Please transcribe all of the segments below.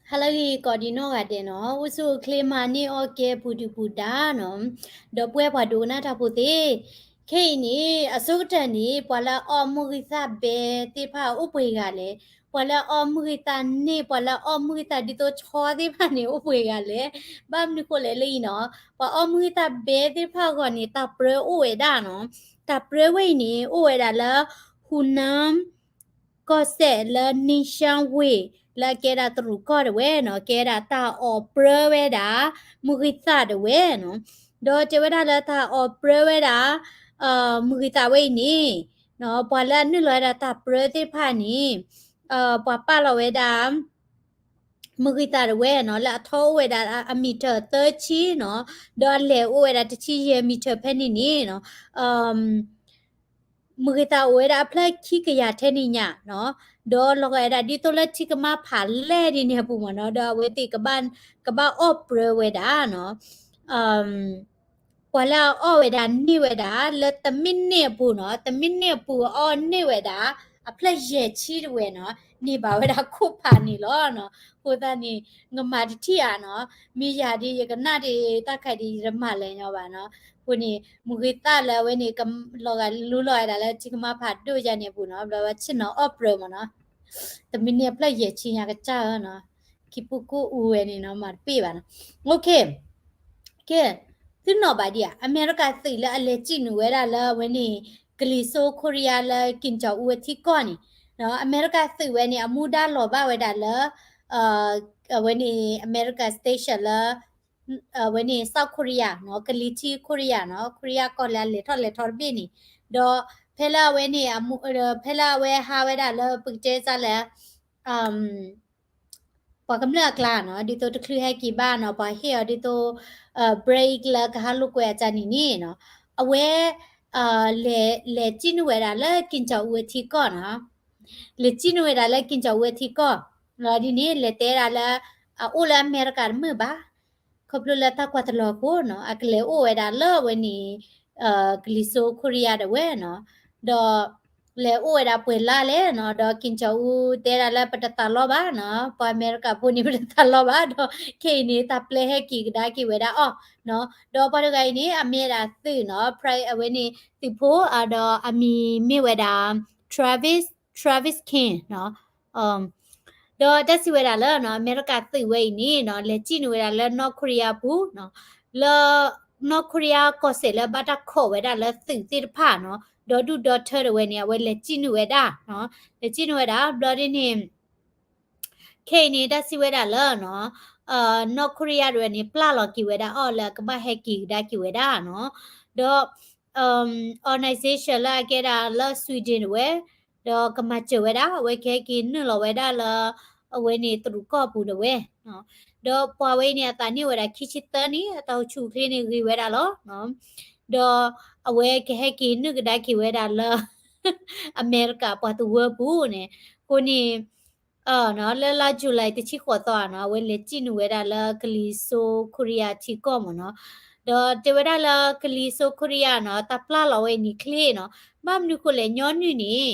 ဟါလၢအဂ့ၤကိးဒံးနီၢ်ဂၤဒဲးနီၤ, အိၣ်ဆူၣ်အိၣ်ချ့မၤန့ၢ်အီၣ်ကဲပူၤဒုၣ်ပူၤဒါနီၤ, ဒီပုၢ်ဝဲၢ်ပှၤဒိကနၣ်တၢ်ဖိသ့ၣ်, ခဲအံၤန့ၣ် အဆိကတၢၢ်န့ၣ် ပှၤလၢအအီၣ်မုၢ်ဂံၢ်သၣ်ဘဲသ့ၣ်တဖၣ်အိၣ်ပှဲၤဂၤလဲၣ်, ပှၤလၢအအီၣ်မုၢ်ဂံၢ်သၣ်န့ၣ် ပှၤလၢအအီၣ်မုၢ်ဂံၢ်သၣ်ဒ်သိးဆီသ့ၣ်တဖၣ်န့ၣ် အိၣ်ပှဲၤဂၤလဲၣ်, ဘၣ်မနုၤဃိလဲၣ်လၢအံၤနီၤ, ပှၤအီၣ်မုၢ်ဂံၢ်သၣ်ဘဲသ့ၣ်တဖၣ်အဂီၢ်န့ၣ် တၢ်ပြၢအိၣ်ဝဲဒၣ်နီၤ, တၢ်ပြၢဝဲအံၤန့ၣ် အိၣ်ဝဲဒၣ်လၢ ဟူနၢ ကီၢ်စဲၣ်လၢ နံၣ်ရှၢဝ့ၢ် လၢအကဲဒၣ်တရူးကီၢ်ဒၣ်ဝဲနီၤ, ကဲဒၣ်တၢ်အီၣ်ပြၢဝဲဒၣ် မုၢ်ဂံၢ်သၣ်ဒၣ်ဝဲနီၤ, ဒီးတဲဝဲဒၣ်လၢတၢ်အီၣ်ပြၢဝဲဒၣ် မုၢ်ဂံၢ်သၣ်ဝဲအံၤန့ၣ် ပှၤလၢအနုာ်လီၤဝဲဒၣ်တၢ်ပြၢသ့ၣ်တဖၣ်န့ၣ် ပှၤပာ်လီၤဝဲဒၣ် မုၢ်ဂံၢ်သၣ်ဒၣ်ဝဲနီၤ, လၢအထီအိၣ်ဝဲဒၣ်အမံၤထၢၣ်သၢဆံနီၤ, ဒီးအလဲၢ်အိၣ်ဝဲဒၣ်တဆံယဲၢ်မံၤထၢၣ်ဖဲန့ၣ်န့ၣ်နီၤ, မုၢ်ဂံၢ်သၣ်အိၣ်ဝဲဒၣ်အဖျၢၣ်ခံကယၤထဲန့ၣ်ညါနီၤ, ဒီးလီၤဂာ်ဝဲဒၣ်ဒ်သိးလၢထံကမါဖးလဲၢ်ဒ်န့ၣ်အပူၤမ့ၢ်နီၤ, ဒီးအဝဲသ့ၣ်ကဘၣ် ကဘၣ်အီၣ်ပြၢဝဲဒၣ်နီၤ ပှၤလၢအအီၣ်ဝဲဒၣ်န့ၢ်ဝဲဒၣ် လၢတမံးနံးအပူၤနီၤ, တမံးနံးအပူၤအီၣ်န့ၢ်ဝဲဒၣ် အဖျၢၣ်ယဲၢ်ဆံဒၣ်ဝဲနီၤ, န့ၢ်ဘၣ်ဝဲဒၣ်ခိၣ်ဖးန့ၣ်လီၤနီၤ, အဃိသတးန့ၣ် နမၤတထံၣ်ဧါနီၤ, မ့ၢ်ယၤဒ်ယကနၣ်ဒ်တၢ်ခါဒ် ယတမၤလၢၤညီဘၣ်နီၤ, အဃိန့ၣ် မုၢ်ဂံၢ်သၣ်လၢအဝဲန့ၣ် လီၤဂာ်လူလီၤဝဲဒၣ်လၢထံကမါဖးဒိၣ်ယါန့ၣ်အပူၤနီၤ, ဘျီဝဲဆ့ၣ်နီၤအီၣ်ပြၢမ့ၢ်နီၤ, တမံးနံးအဖျၢၣ်ယဲၢ်ဆံညါကစၢ်ဧၢနီၤ, ခံပူၤကိၣ်အူဝဲန့ၣ်နီၤ မၤတပ့ၢ်ဘၣ်နီၤ, ကဲ သုနီၣ်ဘၣ်ဒံးဧါ, အမဲရကၤသုးလၢအလဲၤစံၣ်နုာ်ဝဲဒၣ်လၢအဝဲန့ၣ် ကလံၤစိခိရံယါလၢ က့ၣ်ကၠီၣ်အူအထံကီၢ်န့ၣ်, အမဲရကၤသုးဝဲန့ၣ် အမူဒါလီၤဘၣ်ဝဲဒၣ်လၢ အဝဲန့ၣ် အမဲရကၤ station လၢ အဝဲန့ၣ် South Korea နီၤ, ကလံၤထံးခိရံယါနီၤ, ခိရံယါကီၢ်လၢအလဲၤထီၣ်လဲၤထီတဘ့ၣ်န့ၣ်, ဒီးဖဲလၢအဝဲန့ၣ် ဖဲလၢအဝဲဟးဝဲဒၣ်လၢပကတဲစ့ၢ်လၢ ပှၤကမျၢၢ်အကျါနီၤ, ဒ်သိးတချုးဟဲက့ၤဘၣ်နီၤ, ပှၤဟ့ၣ်အီၤဒ်သိး break လၢကဟးလိာ်ကွဲအကျါန့ၣ်န့ၣ်နီၤ, အဝဲ လဲၤ လဲၤစံၣ်နုာ်ဝဲဒၣ်လၢက့ၣ်ကၠီၣ်အူအထံကီၢ်နီၤ, လဲၤစံၣ်နုာ်ဝဲဒၣ်လၢက့ၣ်ကၠီၣ်အူအထံကီၢ်, လီၤဒ်န့ၣ် လဲၤတဲဒၣ်လၢ အအိၣ်လၢအမဲရကၤတမုာ်ဘၣ်, ခီဖျိလၢတၢ်ကွၢ်တလီၤအဃိနီၤ, အကလဲၤအိၣ်ဝဲဒၣ်လၢအဝဲန့ၣ် ကလံၤစိခိရံယါဒၣ်ဝဲနီၤ, ဒီး လဲၤအိၣ်ဝဲဒၣ်ပှဲၤလါလဲၣ်နီၤ, ဒီးက့ၣ်ကၠီၣ်အူတဲဒၣ်လၢပတသးလီဘၣ်နီၤ, ပှၤအမဲရကၤဖိန့ၣ် ပတသးလီဘၣ်, ဒီးခဲအံၤန့ၣ် တၢ်ပျဲဟဲက့ၤကဒါက့ၤဝဲဒၣ်အီၤနီၤ, ဒီးပှၤတဂၤအံၤန့ၣ် အမ့ၢ်ဝဲဒၣ်သုးနီၤ, အဝဲန့ၣ်သုးဖိ ဒီးအမံၤမ့ၢ်ဝဲဒၣ် Travis Travis King နီၤ, ဒီးတၢ်စံးဝဲဒၣ်လၢနီၤ အမဲရကၤသုးဝဲအံၤန့ၣ်နီၤ လဲၤစံၣ်နုာ်ဝဲဒၣ်လၢ North Korea ပူၤနီၤ, လၢ North Korea ကီၢ်စဲၣ်လၢဘၣ်တၢ်ခိးဝဲဒၣ်လၢသုးသ့ၣ်တဖၣ်နီၤ, ဒီဒူၣ်ဒီထၢဒၣ်ဝဲန့ၣ် အဝဲလဲၤစံၣ်နုာ်ဝဲဒၣ်နီၤ, လဲၤစံၣ်နုာ်ဝဲဒၣ် ဘျီဒ်န့ၣ် ခဲအံၤန့ၣ် တၢ်စံးဝဲဒၣ်လၢနီၤ North Korea ဒၣ်ဝဲန့ၣ် ပျၢ်လီၤက့ၤဝဲဒၣ်အီၤလၢအကဘၣ်ဟဲက့ၤကဒါက့ၤဝဲဒၣ်နီၤ, ဒီး organization လၢအကဲဒၣ်လၢ Sweden ဒၣ်ဝဲ, ဒီးကမၤစၢၤဝဲဒၣ် အဝဲကဟဲက့ၤနုာ်လီၤဝဲဒၣ်လၢ အဝဲန့ၣ်တရူးကီၢ်ပူၤဒၣ်ဝဲ, ဒီးပှၤဝဲအံၤန့ၣ် အသးန့ၢ်ဝဲဒၣ်ခံဆံသၢနံၣ် အတၢ်အိၣ်ဆူၣ်အိၣ်ချ့န့ၣ်ဂ့ၤဝဲဒၣ်လီၤ, ဒီးအဝဲကဟဲက့ၤနုာ်ကဒါက့ၤဝဲဒၣ်လၢ အမဲရကၤပှၤတဝၢပူၤန့ၣ်, အဃိန့ၣ် လၢလါ July တဆံဃိးသီနီၤ အဝဲလဲၤစံၣ်နုာ်ဝဲဒၣ်လၢကလံၤစိခိရံယါထံကီၢ်မ့ၢ်နီၤ, ဒီးတဲဝဲဒၣ်လၢကလံၤစိခိရံယါနီၤ တၢ်ပျၢ်လီၤဝဲအံၤန့ၣ်ချ့နီၤ, ဘၣ်မနုၤဃိလဲၣ် ညီနုၢ်န့ၣ် ညီ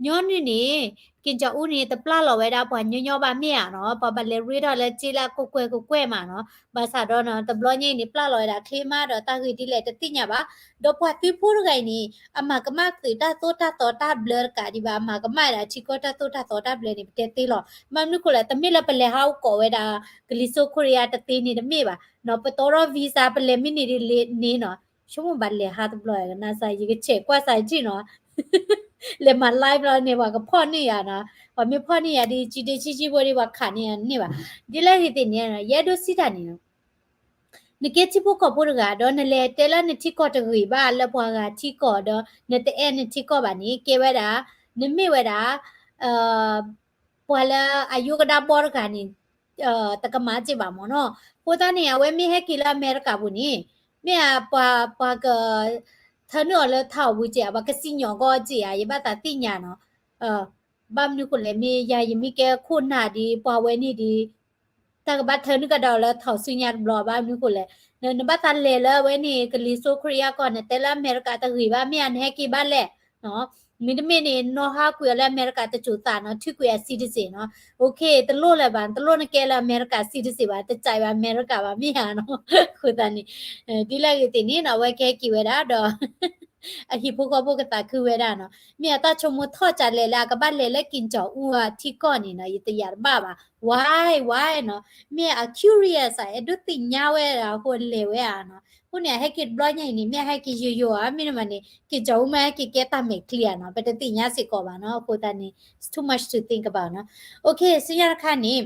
နုၢ်န့ၣ် က့ၣ်ကၠီၣ်အူန့ၣ် တပျၢ်လီၤဝဲဒၣ်ပှၤညီညီဘၣ်မ့ၢ်ဧါနီၤ, ပှၤဘၣ်လဲၤရ့ထီၣ်လၢစ့လၢအကကွဲၢ်ကကွဲၢ်မးနီၤ, ဘၣ်ဆၣ်ဒီးနီၤ တဘျီညါအံၤန့ၣ် ပျၢ်လီၤဝဲဒၣ်ချ့မးဒီးတၢ်ဂ့ၢ်ဒ်လဲၣ်တသ့ၣ်ညါဘၣ်, ဒီးပှၤသုးဖိတဂၤအံၤန့ၣ် အမၤကမၣ်သုးတၢ်သိၣ်တၢ်သီတၢ်ဘျၢတကးဒံးဘၣ်, အမၤကမၣ်ဝဲဒၣ်ထံကီၢ်တၢ်သိၣ်တၢ်သီတၢ်ဘျၢန့ၣ် ပတဲသ့လီၤ, ဘၣ်မနုၤဃိလဲၣ် တမ့ၢ်လၢပလဲၤဟးအိၣ်ကိးဝဲဒၣ် ကလံၤစိခိရံယါတသ့န့ၣ်တမ့ၢ်ဘၣ်နီၤ, ပတီထီၣ် visa ပလဲၤမ့ၢ်န့ၢ်ဒ်လဲၣ်န့ၣ်နီၤ, ဆိကမိၣ်ဘၣ်လဲၤဟးတဘျီ ကနၣ်စၢ် ယကဆဲးကွၢ်စၢ်ယထံၣ်နီၤ လဲၤမၤ live လီၤန့ၣ် ပှၤကဖီၣ်န့ၢ်ယၤနီၤ, ပှၤမ့ၢ်ဖီၣ်န့ၢ်ယၤဒ် ကၠံဒ့ဆံဆံဖိဒ် ပှၤခးန့ၢ်ယၤန့ၣ်ဘၣ်, ဒ်လဲၣ်ဂ့ၤသ့ၣ်န့ၣ် ယအဲၣ်ဒိးစံးတၢ်န့ၣ်နီၤ, နကဲထံဖိကီၢ်ဖိတဂၤ ဒီးနလဲၤတဲလၢနထံကီၢ်တဂ့ၤဘၣ် လၢပှၤဂၤထံကီၢ်ဒီး နတအဲၣ်နထံကီၢ်ဘၣ်န့ၣ် ကဲဝဲဒၣ် နမ့ၢ်ဝဲဒၣ် ပှၤလၢအယိကဒါဘီတဂၤန့ၣ် တကမၣ်စ့ၢ်ဘၣ်မ့ၢ်နီၤ, အဃိသတးန့ၣ် အဝဲမ့ၢ်ဟဲက့ၤလၢအမဲရကၤပူၤန့ၣ် မ့ၢ်ပှၤ ပှၤက ထၢနုာ်အီၤလၢထးအီၣ်ပူၤစ့ၢ်ဧါ, ပှၤကစံၣ်ညီၣ်ကီးစ့ၢ်ဧါ, ယဘၣ်သးသ့ၣ်ညါနီၤ, ဘၣ်မနုၤဃိလဲၣ် မ့ၢ်ယၤယမ့ၢ်ကဲခိၣ်နၢ်ဒ်ပှၤဝဲန့ၣ်ဒ် တၢ်ကဘၣ်ထၢနုာ်ကဒီးလၢထးအီၣ်ဆူညါတဘျီ ဘၣ်မနုၤဃိလဲၣ်, နဘၣ်သးလဲၤလၢအဝဲန့ၣ် ကလံၤစိခိရံယါကီၢ် နတဲလၢအမဲရကၤတဂ့ၤဘၣ် မ့ၢ်ဧါ နဟဲက့ၤဘၣ်လဲၣ် မ့တမ့ၢ်န့ၣ် နီၢ်ဟါကွံာ်အီၤလၢအမဲရကၤတစိၤသးနီၤ, ထုးကွံာ်အ citizen နီၤ. တလိၣ်လၢၤဘၣ်, တလိၣ်နကဲလၢအမဲရကၤ citizen ဘၣ်, တစံးဘၣ်အမဲရကၤဘၣ်မ့ၢ်ဧါနီၤ. အဃိသတးန့ၣ် ဒ်လဲၣ်ဂ့ၤသ့ၣ်န့ၣ်နီၤ အဝဲကဟဲက့ၤဝဲဒၣ်ဒီး အဟံၣ်ဖိဃီဖိကသးခုဝဲဒၣ်နီၤ. မ့ၢ်အတၢ်ဆိကမိၣ်ထီၣ်ကလဲၣ်လၢအကဘၣ်လဲၤလၢက့ၤကၠီၤအူအထံကီၢ်န့ၣ်နီၤ, ယတယာ်တဘၣ်ဘၣ်. Why, why နီၤ. မ့ၢ်အ curious ဧါ, အဲၣ်ဒိးသ့ၣ်ညါဝဲဒၣ်အဃိလဲၤဝဲဧါနီၤ. အဃိန့ၣ် အဟဲက့ၤတဘျီညါအံၤန့ၣ် မ့ၢ်အဟဲက့ၤယိာ်ယိာ်ဧါ, မ့တမ့ၢ်န့ၣ် က့ၤကၠီၤအူမ့ၢ်ဟဲက့ၤကဲတၢ်မဲာ်ချံဧါနီၤ, ပတသ့ၣ်ညါစ့ၢ်ကီးဘၣ်နီၤ. အဃိသတးန့ၣ် it's too much to think about နီၤ. Okay, ဆူညါတခါန့ၣ်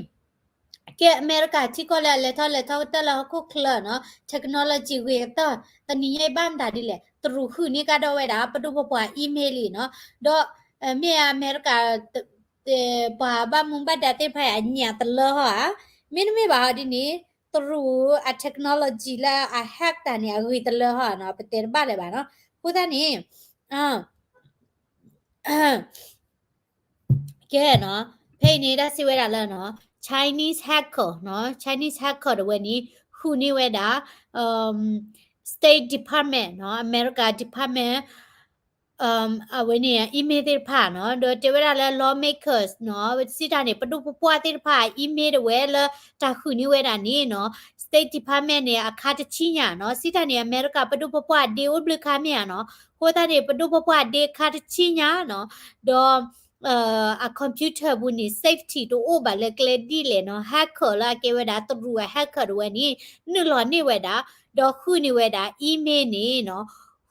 ကဲအမဲရကၤထံကီၢ်လၢအလဲၤထီၣ်လဲၤထီကတၢၢ်လၢဟီၣ်ခိၣ်ချၢနီၤ, technology ဂ့ၤကတၢၢ်, တနံၤညါအံၤဘၣ်မတၤဒ်လဲၣ်, တရူးဃုန့ၢ်ကဒီးဝဲဒၣ် ပဒိၣ်ပပှၢ် email လံနီၤ, ဒီး မ့ၢ်အမဲရကၤ ပှၤဘၣ်မူဘၣ်ဒါသ့ၣ်တဖၣ်အညံၤတလၢဟီဧါ, မ့တမ့ၢ်ဘၣ်ဟီဒ်န့ၣ် တရူးအ technology လၢအ hack တၢ်န့ၣ် အဂ့ၤတလၢဟီဧါနီၤ, ပတဲတဘၣ်လၢၤဘၣ်နီၤ. အဃိသတးန့ၣ် ကဲနီၤ, ဖဲအံၤန့ၣ် တၢ်စံးဝဲဒၣ်လၢနီၤ Chinese hacker နီၤ, Chinese hacker တဝဲန့ၣ် ဃုန့ၢ်ဝဲဒၣ် State Department နီၤ, America Department အဝဲန့ၣ် email သ့ၣ်တဖၣ်နီၤ, ဒီးတဲဝဲဒၣ်လၢ lawmakers နီၤ, စံးတၢ်န့ၣ် ပဒိၣ်ပပှၢ်သ့ၣ်တဖၣ် email တဝဲလၢတၢ်ဃုန့ၢ်ဝဲဒၣ်န့ၣ်နီၤ, State Department န့ၣ် အခါတဆံညါနီၤ, စံးတၢ်န့ၣ် အမဲရကၤပဒိၣ်ပပှၢ်ဒ့အိၣ်ဘျုးခါမ့ၢ်ဧါနီၤ, အဃိသတးန့ၣ် ပဒိၣ်ပပှၢ်ဒ့အခါတဆံညါနီၤ, ဒီး အ computer ပူၤန့ၣ် safety တအိၣ်ဘၣ်လၢကျဲဒ်လဲၣ်နီၤ, hacker လၢအကဲဝဲဒၣ်တရူးအ hacker တဝဲန့ၣ် နုာ်လီၤန့ၢ်ဝဲဒၣ်, ဒီးဃုန့ၢ်ဝဲဒၣ် email န့ၣ်နီၤ,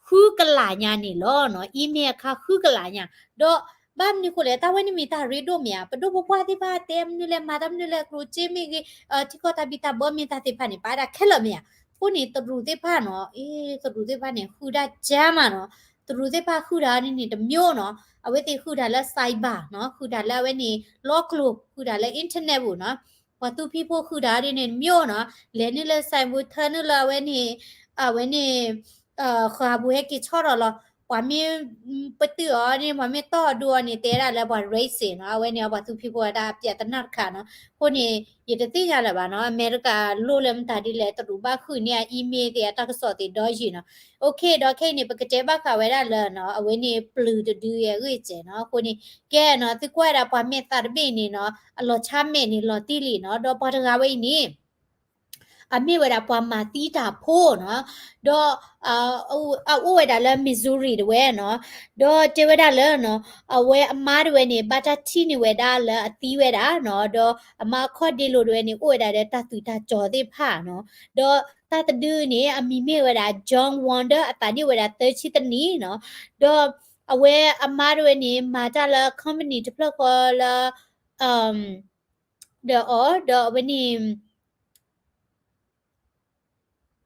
ဃုကလးညါန့ၣ်လီၤနီၤ, email အခါဃုကလးညါ, ဒီးဘၣ်မနုၤဃိလဲၣ် တၢ်ဝဲန့ၣ်မ့ၢ်တၢ်ရ့ဒိၣ်မ့ၢ်ဧါ, ပဒိၣ်ပပှၢ်သ့ၣ်တဖၣ်တဲမနုၤလဲၣ် မၤတၢ်မနုၤလဲၣ် ကျိၣ်စ့မ့ၢ်ဂ့ၤ, ထံကီၢ်တၢ်ဘံၣ်တၢ်ဘၢမ့ၢ်တၢ်သ့ၣ်တဖၣ်န့ၣ် ပာ်ဝဲဒၣ်ခဲလၢာ်မ့ၢ်ဧါ, အဃိန့ၣ် တရူးသ့ၣ်တဖၣ်နီၤ, အ့ တရူးသ့ၣ်တဖၣ်န့ၣ် ဃုဒၣ်ကၢမးနီၤ, တရူးသ့ၣ်တဖၣ်ဃုတၢ်ဒ်န့ၣ်တမျိုးနီၤ, အဝဲသ့ၣ်ဃုတၢ်လၢ cyber နီၤ, ဃုတၢ်လၢအဝဲန့ၣ် လီကျိၤ, ဃုတၢ်လၢ internet ပူၤနီၤ, ပှၤသူဖံဖိဃုတၢ်ဒ်န့ၣ်တမျိုးနီၤ, လဲၤနုာ်လၢ cyber ထၢနုာ်လၢအဝဲန့ၣ်, အဝဲန့ၣ် ဃာ်ပူၤဟဲက့ၤဆီထီၣ်လီၤ, ပှၤမ့ၢ်ပတုာ်အီၤန့ၣ် ပှၤမ့ၢ်တီၢ်အဒိအီၤန့ၣ် တဲဒၣ်လၢပှၤ racist နီၤ, အဝဲန့ၣ် ပှၤသူဖံဖိအတၢ်အပျးတနၢ်တခါနီၤ, အဃိန့ၣ် ယတသ့ၣ်ညါလၢၤဘၣ်နီၤ, အမဲရကၤလိၣ်လၢမတၤဒ်လဲၣ် တရူးဘၣ်ဃုန့ၢ်အ email သ့ၣ်အတၢ်ကစီၣ်သ့ၣ်ဒီးယံာ်နီၤ, okay ဒီးခဲအံၤန့ၣ် ပကတဲဘၣ်ဃးဝဲဒၣ်လၢနီၤ, အဝဲန့ၣ်ပျုၤတဒုအဂ့ၢ်စဲးနီၤ, အဃိန့ၣ် ကဲနီၤ သုကွၢ်ဝဲဒၣ်ပှၤမဲာ်သးတဘ့ၣ်န့ၣ်နီၤ, အလီၤဆါမဲာ်န့ၣ်လီၤတံၢ်လံနီၤ, ဒီးပှၤတဂၤဝဲအံၤန့ၣ် အမ့ၢ်ဝဲဒၣ်ပှၤမၤသံတၢ်ဖိနီၤ, ဒီး အအိၣ်ဝဲဒၣ်လၢ Missouri တဝဲနီၤ, ဒီးတဲဝဲဒၣ်လၢနီၤ, အဝဲအမါတဝဲန့ၣ် ဘၣ်တၢ်ထံၣ်န့ၢ်ဝဲဒၣ်လၢအသံဝဲဒၣ်နီၤ, ဒီးအမါအခီၣ်ဒ့လိၤတဝဲန့ၣ် အိၣ်ဝဲဒၣ်ဒီးတၢ်သွံၣ်တၢ်စီၤသ့ၣ်တဖၣ်နီၤ, ဒီးတၢ်တဒုန့ၣ် အမံၤမ့ၢ်ဝဲဒၣ် John Wonder အသးဒ့ၣ်ဝဲဒၣ်သၢဆံတနံၣ်နီၤ, ဒီးအဝဲအမါတဝဲန့ၣ် မၤတၢ်လၢ company တဖျၢၣ်ဃီလၢ ဒီးအီၤ ဒီးအဝဲန့ၣ်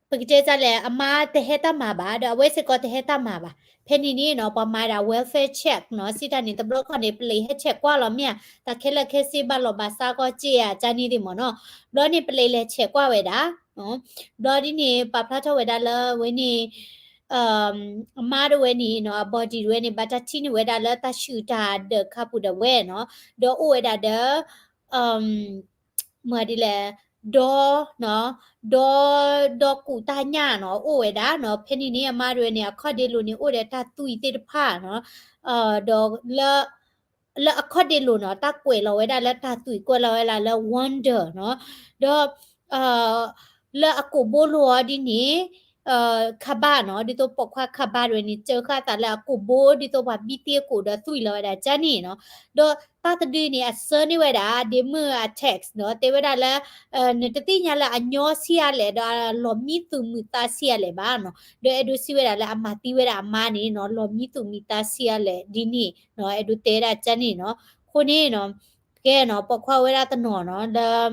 ပကတဲဒ်လဲၣ် အမါတဟဲတၢ်မၤဘၣ် ဒီးအဝဲစ့ၢ်ကီးတဟဲတၢ်မၤဘၣ်. ဖဲန့ၣ်န့ၣ်နီၤ ပှၤမၤဝဲဒၣ် welfare check နီၤ စံးတၢ်န့ၣ် တဘျီခီန့ၣ် ပလံးဟဲဆဲးကွၢ်လီၤမ့ၢ်ဧါ, တၢ်ခဲလၢာ်ခဲဆ့ဘၣ်လီၤဘၣ်စးကီးစ့ဧါ ကန့ၣ်သ့ၣ်မ့ၢ်နီၤ. ဘျီန့ၣ် ပလံးလဲၤဆဲးကွၢ်ဝဲဒၣ် ဘျီဒ်န့ၣ် ပာ်ဖျါထီၣ်ဝဲဒၣ်လၢအဝဲန့ၣ် အမါတဝဲန့ၣ်နီၤ အ body တဝဲန့ၣ် ဘၣ်တၢ်ထံၣ်န့ၢ်ဝဲဒၣ်လၢတၢ်ဆူးတၢ်ဒၢးခါပူၤဒၣ်ဝဲနီၤ, ဒီးအိၣ်ဝဲဒၣ်ဒီး မၤဒ်လဲၣ် ဒီ ဒီ ဒီကူးတၢ်ညၣ်နီၤ အိၣ်ဝဲဒၣ်နီၤ. ဖဲန့ၣ်န့ၣ် အမါတဝဲန့ၣ် အခီၣ်ဒ့လိၤန့ၣ် အိၣ်ဒီးတၢ်သွံၣ်သ့ၣ်တဖၣ်နီၤ, ဒီးလၢ လၢအခီၣ်ဒ့လိၤနီၤ တၢ်ကွဲးလီၤဝဲဒၣ်လၢတၢ်သွံၣ် ကွဲးလီၤဝဲဒၣ်လၢ wonder နီၤ, ဒီး လၢအကိာ်ဘိလိၤအီၤဒ်န့ၣ် ခါဘၣ်နီၤ ဒ်သိးပိာ်ခွါခါဘၣ်တဝဲန့ၣ် စၢဃာ်သးလၢအကိာ်ဘိ ဒ်သိးပှၤဘံၣ်သံအကိာ်ဒီးသွံၣ်လီၤဝဲဒၣ်ကန့ၣ်နီၤ. ဒီးတၢ်တဒုန့ၣ် အဆၢန့ၢ်ဝဲဒၣ် ဒ့မုၣ်အ text နီၤ တဲဝဲဒၣ်လၢ နတသ့ၣ်ညါလၢအညီဆံးအါလဲၣ် ဒီးလီၤမံသူၣ်မံသးဆံးအါလဲၣ်ဘၣ်နီၤ. ဒီးအဲၣ်ဒိးစံးဝဲဒၣ်လၢအမၤသံဝဲဒၣ်အမါန့ၣ်နီၤ လီၤမံသူၣ်မံသးဆံးအါလဲၣ်ဒ်န့ၣ်နီၤ အဲၣ်ဒိးတဲဝဲဒၣ်ကန့ၣ်နီၤ. အဃိန့ၣ်နီၤ ကဲနီၤ ပိာ်ခွါဝဲဒၣ်တနီၤနီၤ လၢ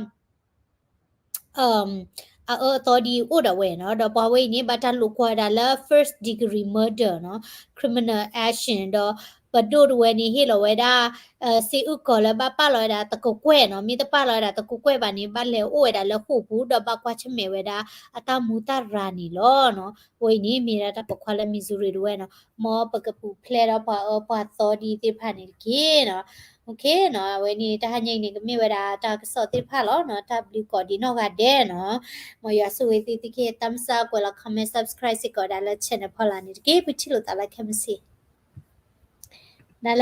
အအၢအသီဒ်အိၣ်ဒၣ်ဝဲနီၤ. ဒီးပှၤဝဲအံၤန့ၣ် ဘၣ်တၢ်လိာ်ကွီၢ်ဝဲဒၣ်လၢ first degree murder နီၤ criminal action ဒီးပဒိၣ်တဝဲန့ၣ် ဟ့ၣ်လီၤဝဲဒၣ် စ့အုၣ်ကီၤလၢဘၣ်ပာ်လီၤဝဲဒၣ်သကကွဲၢ်နီၤ. မ့ၢ်တပာ်လီၤဝဲဒၣ်သကကွဲၢ်ဘၣ်န့ၣ် ဘၣ်လဲၤအိၣ်ဝဲဒၣ်လၢဃိာ်ပူၤ ဒီးဘၣ်ကွၢ်ဆၢၣ်မဲာ်ဝဲဒၣ်အတၢ်မူတၢ်ရၤန့ၣ်လီၤနီၤ. အဝဲအံၤန့ၣ် မ့ၢ်ဒၣ်တၢ်ပိာ်ခွါလၢ Missouri တဝဲနီၤ. မ်ပကပူၤဖျဲးဒီးပှၤအၢပှၤသီဒ်သ့ၣ်တဖၣ်န့ၣ်တက့ၢ်နီၤ. အဝဲန့ၣ် တဟါညါအံၤန့ၣ် ကမ့ၢ်ဝဲဒၣ်တၢ်ကစီၣ်သ့ၣ်တဖၣ်လီၤနီၤ. တၢ်ဘျုးကိးဒံးနီၢ်ဂၤဒဲးနီၤ. မ်ယွၤဆိၣ်ဂ့ၤသုသ့ၣ်တဖၣ် တၢ်မုၢ်ဆါကွဲးလီၤ comment subscribe စ့ၢ်ကီးဝဲဒၣ်လၢ channel ဖီလာ်န့ၣ်တက့ၢ်. ပထံၣ်လိာ်သးလၢခဲမုၢ်ဆ့ၣ်